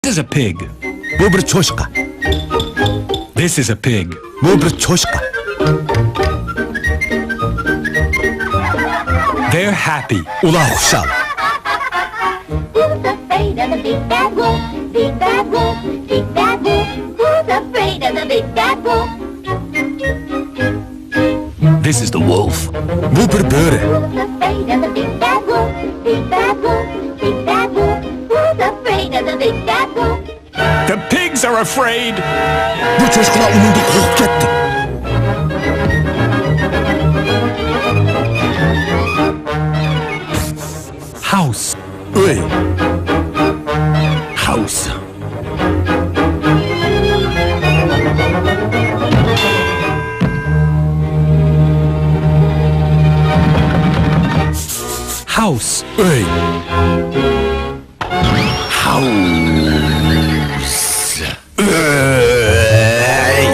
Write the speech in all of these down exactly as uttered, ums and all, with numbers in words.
is a pig. بۇ بىر چوشقا. This is a pig. بۇ بىر چوشقا. They're happy. ئۇلار خۇشال. Who's afraid of the big bad wolf? Big bad wolf, big bad wolf. Who's afraid of the big bad wolf? This is the wolf. بۇ بىر بۆرە. Who's afraid of the big bad wolf? Big bad wolf, big bad wolf. Who's afraid of the big bad wolf? The pigs are afraid. بۇ چوشقىلار ئۇنىڭدىن قورقۇپ كەتتى. House. ئۆي. House. House. ئۆي. House. ئۆي.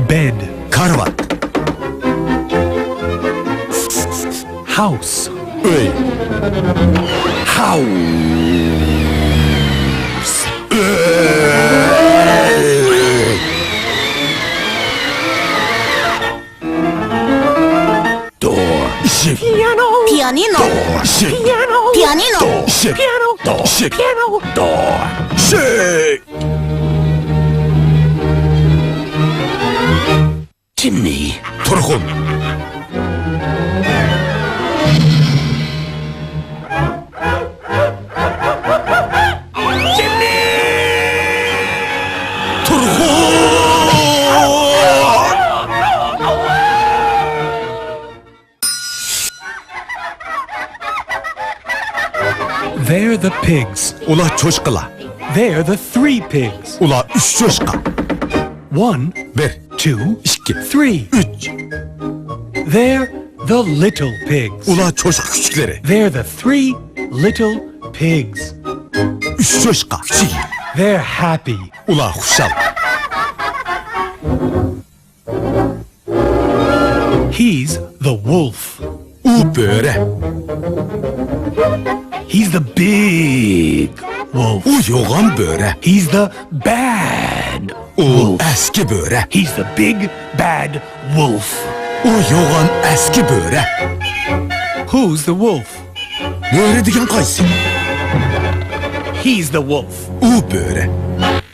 Bed. كارىۋات. House. ئۆي. House. ئۆي. Door. ئىشىك. Piano. Door. ئىشىك. Piano. Piano. Door. ئىشىك. Piano. Door. ئىشىك. Piano. Door. ئىشىك. Chimney. تۇرخۇن. تۇرخۇن. They're the pigs. ئۇلار چوشقىلار. They're the three pigs. ئۇلار ئۈچ چوشقا. One, بىر، two, ئىككى، three, ئۈچ. They're the little pigs. ئۇلار چوشقا كۈچۈكلىرى. They're the three little pigs. ئۈچ چوشقا كۈچۈكى. They're happy. ئۇلار خۇشال. He's the wolf. ئۇ بۆرە. He's the big wolf. ئۇ يوغان بۆرە. He's the bad ئۇ wolf. ئەسكى بۆرە. He's the big bad wolf. ئۇ يوغان ئەسكى بۆرە. Who's the wolf? بۆرە دېگەن قايسى؟ He's the wolf. ئۇ بۆرە.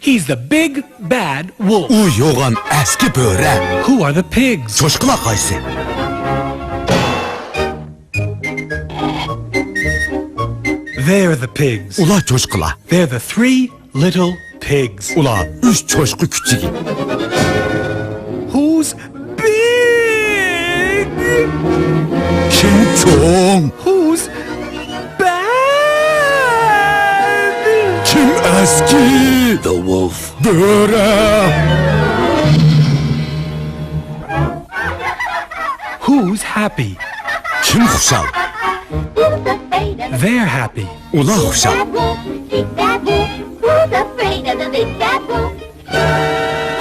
He's the big bad wolf. ئۇ يوغان ئەسكى بۆرە. Who are the pigs? چوشقىلار قايسى؟ They're the pigs. ئۇلار چوشقىلار. They're the three little pigs. ئۇلار ئۈچ چوشقا كۈچۈكى. Who's big? كىم چوڭ؟ Who's bad? كىم ئەسكى؟ The wolf. بۆرە. Who's happy? كىم خۇشال؟ They're happy. ئۇلار خۇشال.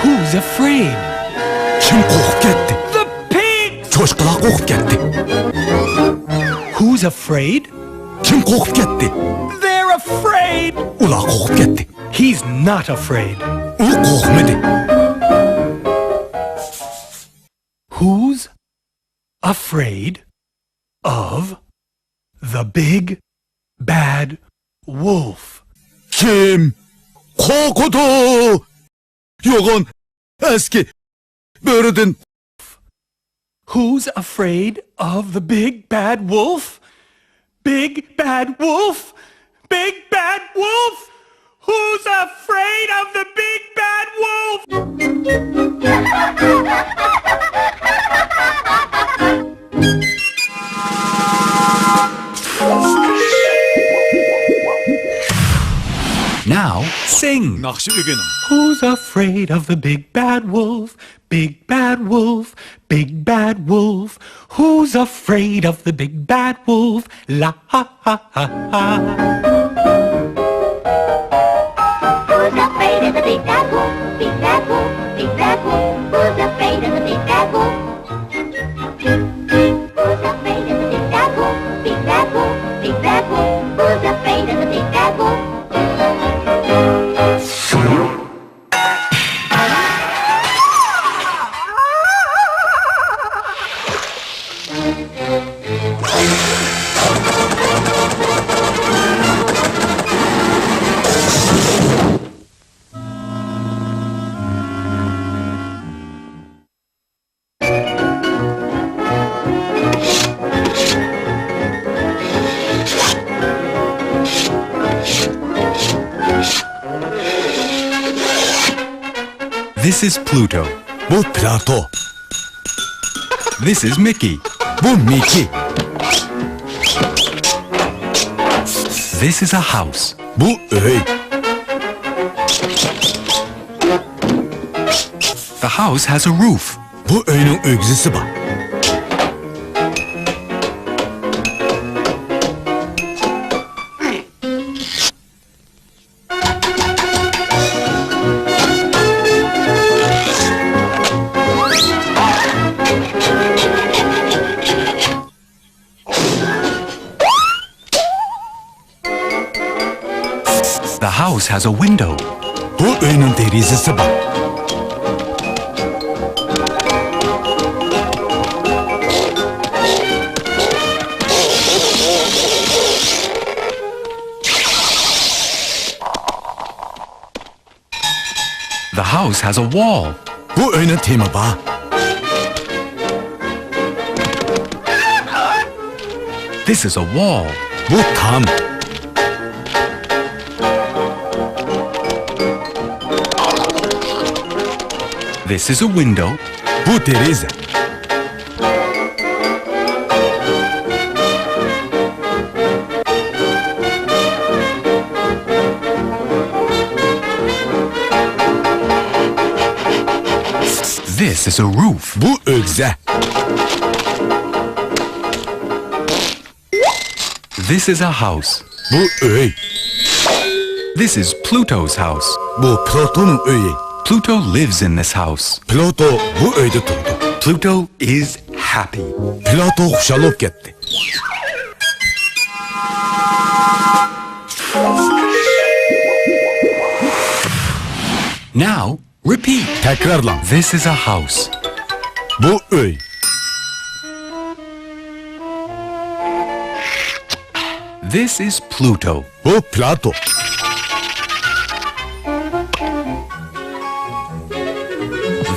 Who's afraid? كىم قورقۇپ كەتتى؟ The pig. چوشقىلار قورقۇپ كەتتى. Who's afraid? كىم قورقۇپ كەتتى؟ They're afraid. ئۇلار قورقۇپ كەتتى. He's not afraid. ئۇ قورقمىدى. Who's afraid of the big bad wolf? كىم قورقىدۇ يوغان ئەسكى بۆرىدىن؟ Who's afraid of the big bad wolf? Big bad wolf! Big bad wolf! Who's afraid of the big bad wolf? Now sing. ناخشا ئۆگىنىڭ. Who's afraid of the big bad wolf? Big bad wolf, big bad wolf. Who's afraid of the big bad wolf? La ha ha ha ha. Who's afraid of the big bad wolf? Big bad wolf, big bad wolf. Who's afraid of the big bad wolf? Big bad wolf, big bad wolf. Big This is Pluto. بۇ پلاتو. This is Mickey. بۇ مىككى. This is a house. بۇ ئۆي. The house has a roof. بۇ ئۆينىڭ ئۆگزىسى بار. The house has a window. بۇ ئۆينىڭ دېرىزىسى بار. The house has a wall. بۇ ئۆينىڭ تېمى بار. This is a wall. بۇ تام. This is a window. بۇ دېرىزە. This is a roof. بۇ ئۆگزە. This is a house. بۇ ئۆي. This is Pluto's house. بۇ پلۇتونىڭ ئۆيى. Pluto lives in this house. پلۇتو بۇ ئۆيدە تۇرىدۇ. Pluto is happy. پلۇتو خۇشال بولۇپ كەتتى. Now, repeat. تەكرارلاڭ. This is a house. بۇ ئۆي. This is Pluto. بۇ پلاتو.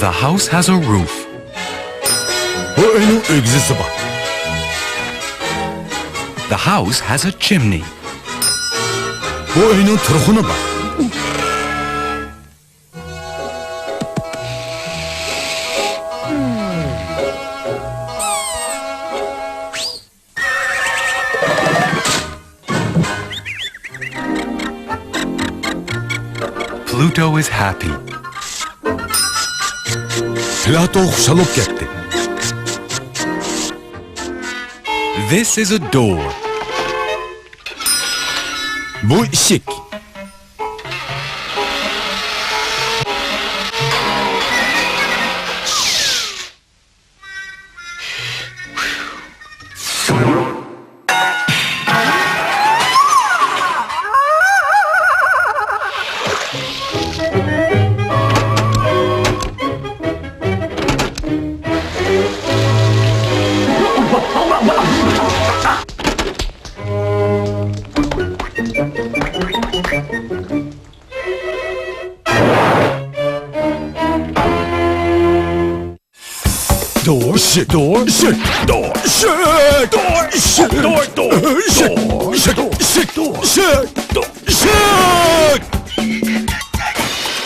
The house has a roof. بۇ ئۆينىڭ ئۆگزىسى بار. The house has a chimney. بۇ ئۆينىڭ تۇرخۇنى بار. Pluto is happy. پلاتو خۇشال بولۇپ كەتتى. This is a door. بۇ ئىشىك. Door, shit, door, shit, door, shit, door, shit, door, door, shit, door, shit, door, shit, door, shit, door, shit.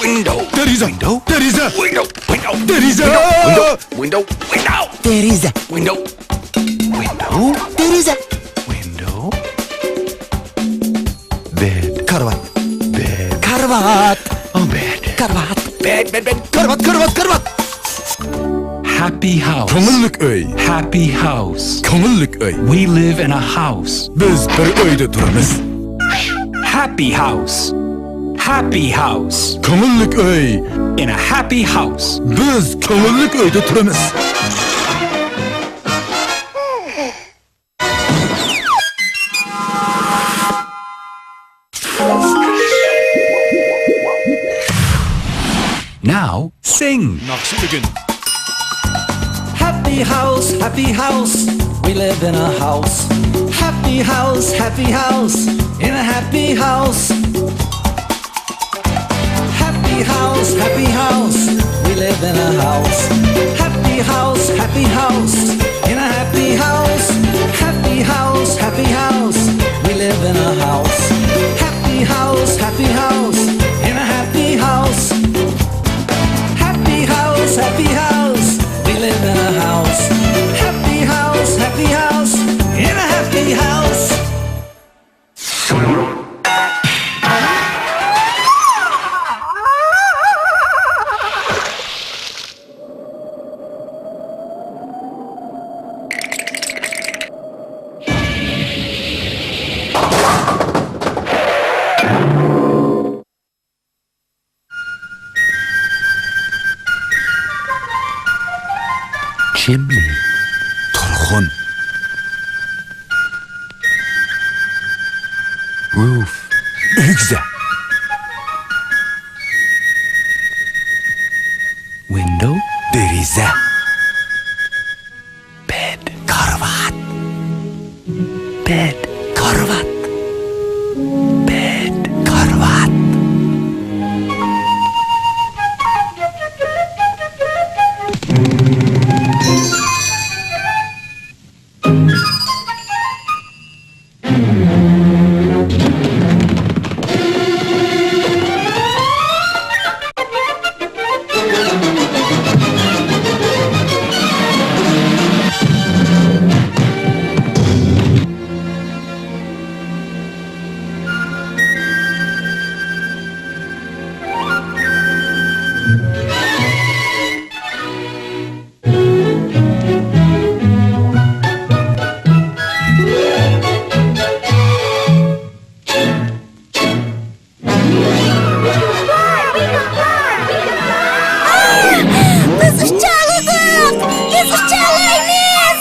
Window. دېرىزە. Window. دېرىزە. Window. Window. دېرىزە. Window. Window. Window. دېرىزە. Window. Window. دېرىزە. Window. Bed. كارىۋات. Bed. كارىۋات. Oh, bed. كارىۋات. Bed, bed, bed. كارىۋات، كارىۋات، كارىۋات. Happy house. كۆڭۈللۈك ئۆي. Happy house. كۆڭۈللۈك ئۆي. We live in a house. بىز بىر ئۆيدە تۇرىمىز. Happy house. Happy house. كۆڭۈللۈك ئۆي. In a happy house. بىز كۆڭۈللۈك ئۆيدە تۇرىمىز. Now sing. ناخشا ئۆگىنىڭ. Happy house, happy house. We live in a house. Happy house, happy house. In a happy house. Happy house, happy house, we live in a house. Happy house, happy house, in a happy house. Happy house, happy house, we live in a house. Happy house, happy house, in a happy house. Chimney. تۇرخۇن. Roof. ئۆگزە. Window. دېرىزە. Bed. كارىۋات. Bed. كارىۋات. Bed. كارىۋات. بىز ئۇچالايدۇق! بىز ئۇچالايمىز!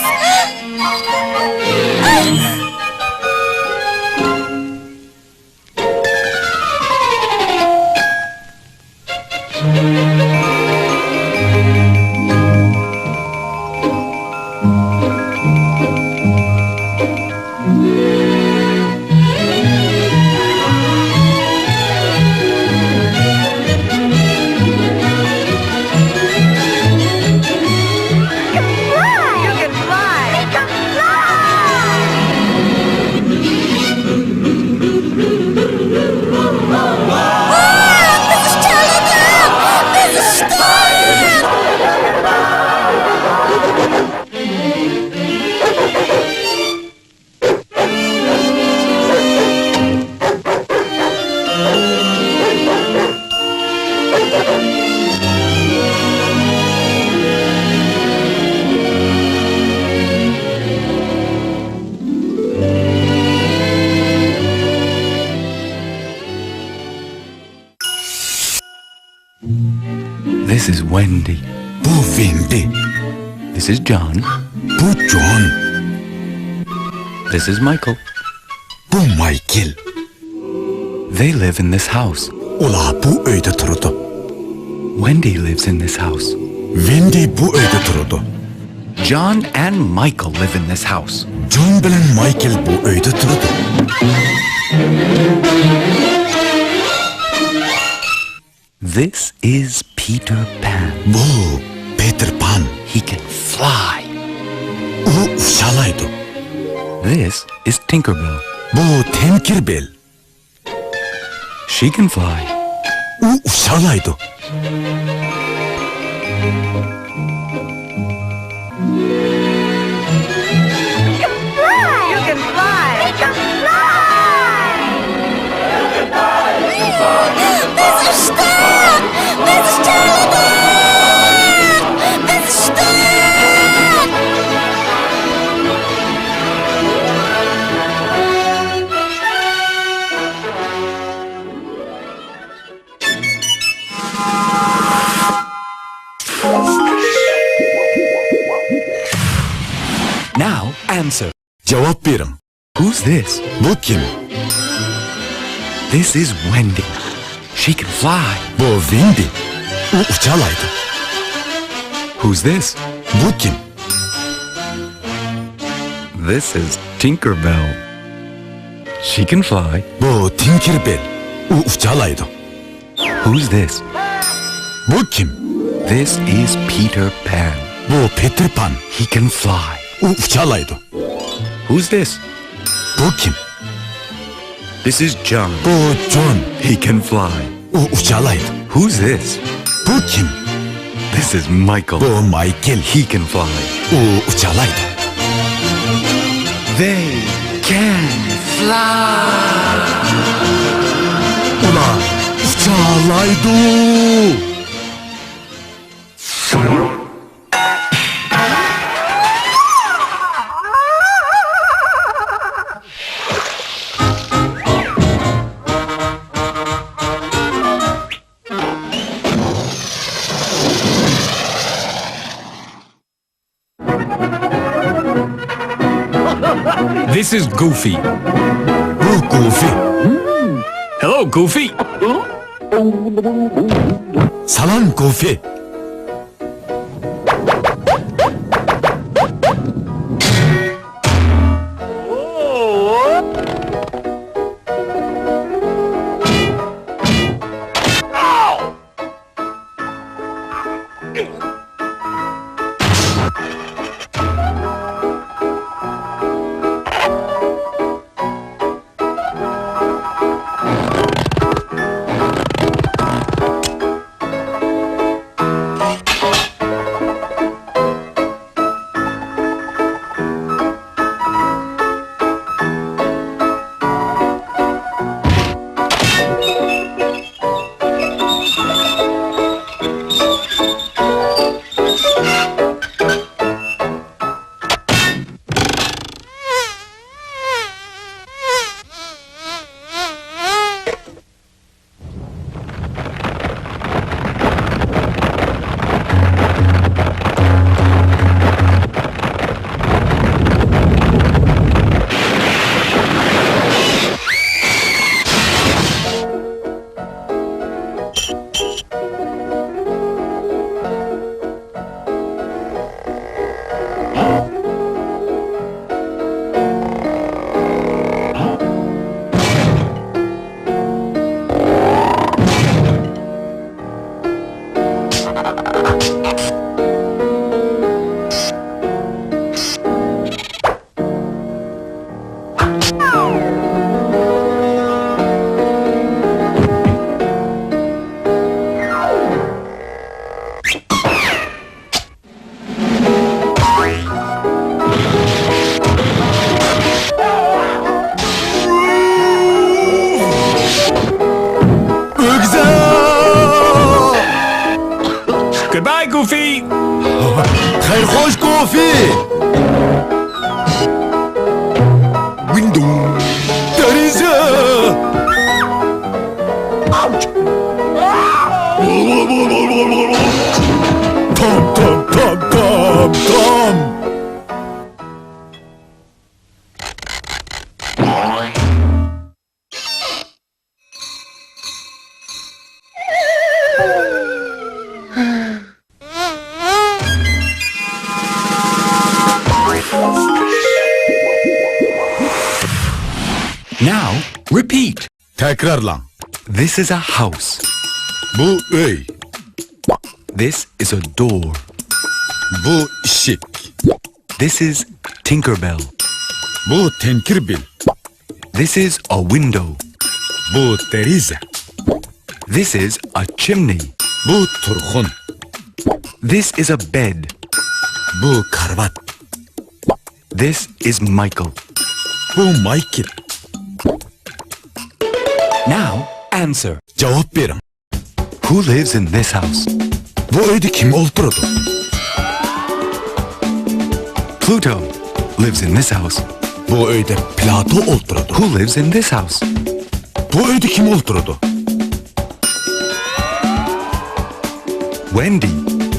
This is Wendy. بۇ ۋېندى. This is John. بۇ جون. This is Michael. بۇ مايكل. They live in this house. ئۇلار بۇ ئۆيدە تۇرىدۇ. Wendy lives in this house. ۋېندى بۇ ئۆيدە تۇرىدۇ. John and Michael live in this house. جون بىلەن مايكل بۇ ئۆيدە تۇرىدۇ. This is Peter Pan. بۇ پېتېر پان. He can fly. ئۇ ئۇچالايدۇ. This is Tinkerbell. بۇ تىنكېربېل. She can fly. ئۇ ئۇچالايدۇ. You can fly! You can fly! You can fly! بىز ئۇچتۇق! بىز ئۇچالىدۇق! بىز ئۇچتۇق! Now answer. جاۋاب بېرىڭ. Who's this? بۇ كىم؟ This is Wendy. She can fly. بۇ ۋېندى. ئۇ ئۇچالايدۇ. Who's this? بۇ كىم؟ This is Tinkerbell. She can fly. بۇ تىنكېربېل. ئۇ ئۇچالايدۇ. Who's this? بۇ كىم؟ This is Peter Pan. بۇ پېتېر پان. He can fly. ئۇ ئۇچالايدۇ. Who's this? بۇ كىم؟ This is John. بۇ جون. He can fly. ئۇ ئۇچالايدۇ. Who's this? بۇ كىم؟ This is Michael. بۇ مايكل. He can fly. ئۇ ئۇچالايدۇ. They can fly. ئۇلار ئۇچالايدۇ. This is Goofy. بۇ گوفى. Hello, Goofy. سالام، گوفى. ئۆگزە! Goodbye, Goofy! خەير خوش، گوفى! ۋىندوۋ! دېرىزە! تام، تام، تام، تام، تام! Now, repeat. تەكرارلاڭ. This is a house. بۇ ئۆي. This is a door. بۇ ئىشىك. This is Tinkerbell. بۇ تىنكېربېل. This is a window. بۇ دېرىزە. This is a chimney. بۇ تۇرخۇن. This is a bed. بۇ كارىۋات. This is Michael. بۇ مايكىل. Now answer. جاۋاب بېرىڭ. Who lives in this house? بۇ ئۆيدە كىم ئولتۇرىدۇ؟ Pluto lives in this house. بۇ ئۆيدە پلاتو ئولتۇرىدۇ. Who lives in this house? بۇ ئۆيدە كىم ئولتۇرىدۇ؟ Wendy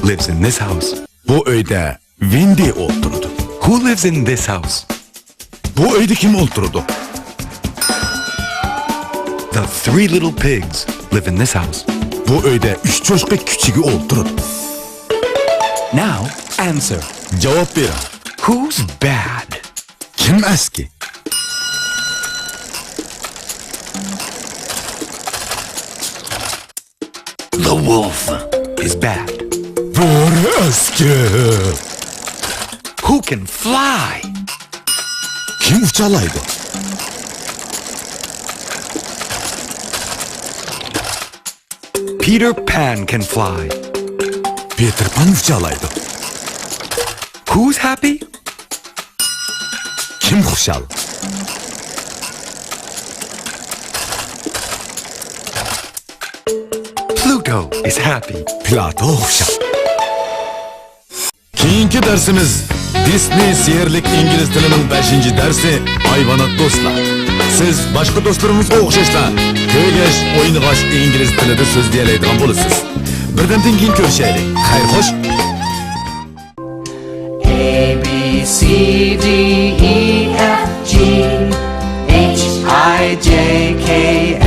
lives in this house. بۇ ئۆيدە ۋېندى ئولتۇرىدۇ. Who lives in this house? بۇ ئۆيدە كىم ئولتۇرىدۇ؟ The three little pigs live in this house. بۇ ئۆيدە ئۈچ چوشقا كۈچۈكى ئولتۇرىدۇ. Now answer. جاۋاب بېرىڭ. Who's bad? كىم ئەسكى؟ The wolf is bad. بۆرە ئەسكى. Who can fly? كىم ئۇچالايدۇ؟ Peter Pan can fly. پېتېر پان ئۇچالايدۇ. Who's happy? كىم خۇشال؟ Pluto is happy. پلاتو خۇشال. كېيىنكى دەرسىمىز دىسنېي سېھىرلىك ئىنگلىز تىلىنىڭ بەشىنچى دەرسى، ھايۋانات دوستلار. سىز باشقا دوستلىرىڭىزغا ئوخشاشلا كۆرگەچ، ئوينىغاچ ئىنگلىز تىلىدا سۆزلىيەلەيدىغان بولىسىز. بىردەمدىن كېيىن كۆرۈشەيلى. خەير خوش. A, B, C, D, E, F, G, J K